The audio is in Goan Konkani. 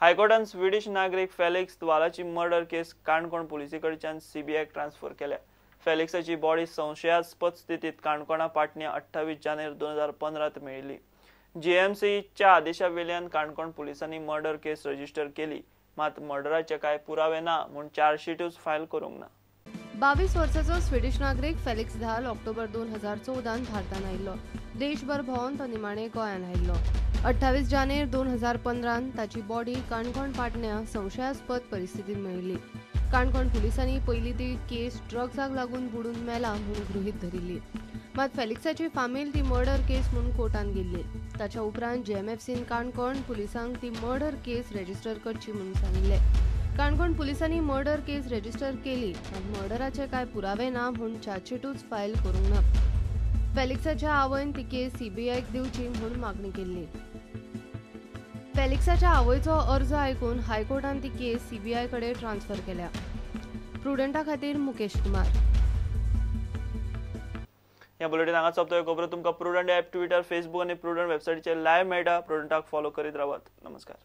हायकोर्टान स्विडिश नागरीक फेलिक्स द्वालाची मर्डर केस काणकोण पुलिसे कडच्यान सीबीआयक ट्रान्सफर केल्या. फेलिक्साची बॉडी संशयास्पद स्थितीत काणकोणा पाटण्या 28 जानेर 2015 मेळिल्ली. जीएमसीच्या आदेशा वेल्यान काणकोण पुलिसांनी मर्डर केस रजिस्टर केली, मात मर्डराचे काय पुरावे ना म्हूण चार्जशीटूच फायल करूंक ना. 22 वर्साचो स्विडिश नागरीक फेलिक्स धाल ऑक्टोबर 2014 भारतान आयिल्लो. देशभर भोंवन तो निमाणे गोंयान आयिल्लो. 28 जानेर 2015 ताची बॉडी काणकोण पाटण्या संशयास्पद परिस्थितीत मेळिल्ली. काणकोण पुलिसांनी पयली ती केस ड्रग्साक लागून बुडून मेला म्हूण गृहीत धरिल्ली. मात फेलिक्साची फामील ती मर्डर केस म्हूण कोर्टान गेल्ली. ताच्या उपरांत जीएमएफसीन काणकोण पुलिसांक ती मर्डर केस रजिस्टर करची म्हूण सांगिल्लें. काणकोण पुलिसांनी मर्डर केस रजिस्टर केली, मात मर्डराचे काय पुरावे ना म्हूण चार्जशीटूच फायल करूंक ना. फेलिक्साच्या आवयन ती केस सीबीआयक दिवची म्हूण मागणी केल्ली. फेलिक्साच्या आवयचो अर्ज आयकून हायकोर्टान ती केस सीबीआय कडेन ट्रान्सफर केल्या. प्रुडंटा खातीर मुकेश कुमार. ह्या बुलेटीन हांगा सोंपता. खबरो तुमकां प्रुडंट ॲप, ट्विटर, फेसबूक आनी प्रुडंट वेबसायटीचेर लायव्ह मेळटा. प्रुडंटाक फॉलो करीत रावात. नमस्कार.